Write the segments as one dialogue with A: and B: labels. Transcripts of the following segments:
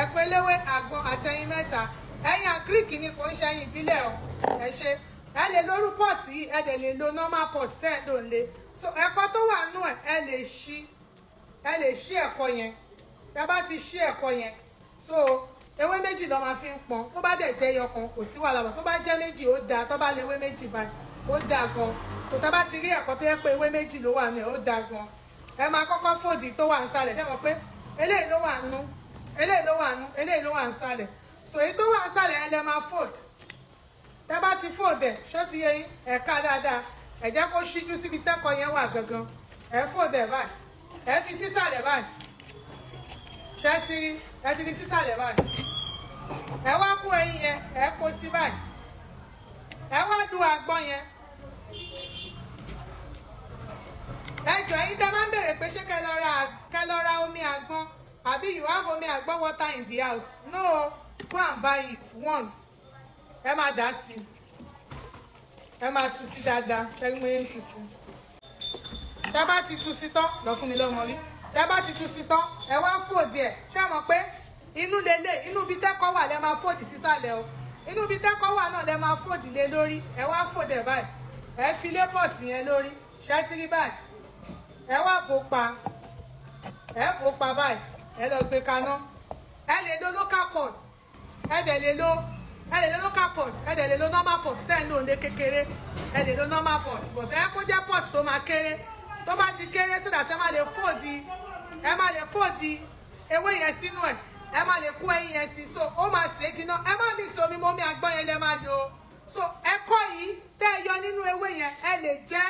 A: Ẹ̀kọ eléwé, àgbọn àtẹyin mẹ́ta. Ẹyin agric ni, kò ń ṣe ẹyin ìbílẹ̀ o. Ẹ ṣe, ẹ lè lórú pot yìí, ẹ dẹ̀ lè lo normal pot tẹ́ ẹ̀ lò ń lé. So ẹ̀kọ tó wà nú ẹ̀, ẹ lè ṣí, ẹ lè ṣí ẹ̀kọ yẹn. Tẹ́ bá ti ṣí ẹ̀kọ yẹn, so ewé méjì ló máa fi ń pọn. Tó bá dẹ̀ jẹ́ ẹyọ kan, kò sí wàhálà bọ̀. Tó bá jẹ́ méjì, ó dáa. Tó bá lè ewé méjì báyìí, ó dáa gan. Tó tá bá ti rí ẹ̀kọ tó yẹ pé ewé méjì ló wà nù ẹ̀, ó dáa gan. Ẹ máa kọ́kọ́ fold tó wà nísàlẹ̀. Ṣé mọ̀ pé eléyìí ló wà nù, eléyìí ló wà nù, eléyìí ló wà nísàlẹ̀? So èyí tó wà nísàlẹ̀ yẹn lẹ máa fold. Tẹ́ bá ti fold ẹ̀, ṣó ti yé yín? Ẹ̀ ká dáadáa, ẹ jẹ́ kó ṣíjú síbi tẹ́kọ̀ yẹn wà gangan. Ẹ fold ẹ̀ báyìí, ẹ fi sísàlẹ̀ báyìí. Ṣé ti rí? Ẹ ti fi sísàlẹ̀ báyìí. Ẹ wá kó ẹyin yẹn, ẹ kó sí báyìí. Ẹ wá lu àgbọn yẹn. Ẹ jọ, ẹ̀yin tẹ́ máa ń bèrè pé ṣé kẹ́ lọ ra omi àgbọn àbí you have omi àgbọn water in the house? No, go and buy it. One, ẹ máa dà sí, ẹ máa tú sí dáadáa. Ṣẹ́gun mo yẹn ń tú sí. Tẹ́ bá ti tú sí tán, lọ fún mi lọ́mọ rí. Tẹ́ bá ti tú sí tán, ẹ wá fold ẹ̀. Ṣé mọ̀ pé inú lélẹ̀, inú ibi tẹ́kọ̀ wà lẹ́ máa fold sísàlẹ̀ o. Inú ibi tẹ́kọ̀ wà náà lẹ́ máa fold lé lórí. Ẹ wá fold ẹ̀ báyìí, ẹ fi lé pot yẹn lórí. Ṣé ti rí báyìí? Ẹ wá bò pa, ẹ bò pa báyìí, ẹ lọ gbé kaná. Ẹ lè lo local pot, ẹ lè lo local pot, ẹ dẹ̀ lè lo normal pot tẹ́ ń lò ní kékeré. Ẹ lè lo normal pot, but ẹ kó jẹ́ pot tó máa kéré. Tó bá ti kéré, so that ẹ má lè fold ewé yẹn sínú ẹ̀, ẹ má lè kó ẹyin yẹn sí. So ó máa sè é jiná. Ẹ má mix omi mọ́ omi àgbọn yẹn lẹ máa lò. So ẹ̀kọ yìí tẹ́ ẹ yọ nínú ewé yẹn, ẹ lè jẹ,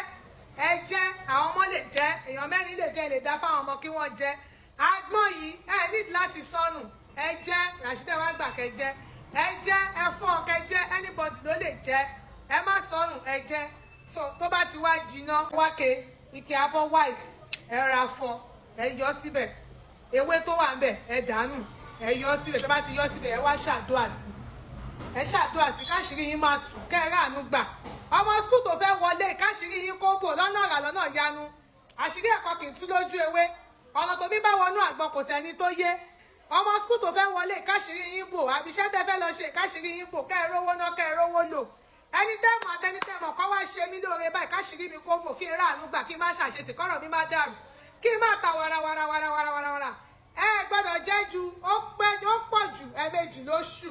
A: ẹ jẹ, àwọn ọmọ lè jẹ, èèyàn mẹ́rin lè jẹ, lè dá fáwọn ọmọ kí wọ́n jẹ. Àgbọn yìí, ẹ need láti sọnù. Ẹ jẹ, Ràṣídẹ̀ wá gbà kẹ jẹ, ẹ jẹ, ẹ fọ́ kẹ jẹ, anybody ló lè jẹ. Ẹ má sọnù, ẹ jẹ. So tó bá ti wá jiná, wá ke ike abọ́ white, ẹ ra fọ, ẹ yọ síbẹ̀. Ewé tó wà ńbẹ̀, ẹ dànù, ẹ yọ síbẹ̀. Tó bá ti yọ síbẹ̀, ẹ wá ṣàdúrà sí, ẹ ṣàdúrà sí káṣírí yín máa tù, kẹ́ ẹ ráàánú gbà. Ọmọ school tó fẹ́ wọlé, káṣírí yín kó bò lọ́nà àrà, lọ́nà yanu. Àṣírí ẹ̀kọ́ kì í tú lójú ewé. Ọ̀nà tó bí bá wọnú àgbọn, kò sẹ́ni tó yé. Ọmọ school tó fẹ́ wọlé, káṣírí yín bò. Àbíṣẹ́ tẹ́ fẹ́ lọ ṣe, káṣírí yín bò, kẹ́ ẹ rówó ná, kẹ́ ẹ rówó lò. Ẹni tẹ́mọ̀ àtẹni tẹ́mọ̀ kọ́ wá ṣe mí lóore báyìí, káṣírí mi kó bò, kí n ráàánú gbà, kí n má ṣàṣetì, kọ́rọ̀ mi má dàrú, kí n má ta warawara warawara warawara. Ẹ gbọ́dọ̀ jẹ́ ju, ó pẹ́, ó pọ̀ jù, ẹ̀ẹ̀mejì lóṣù.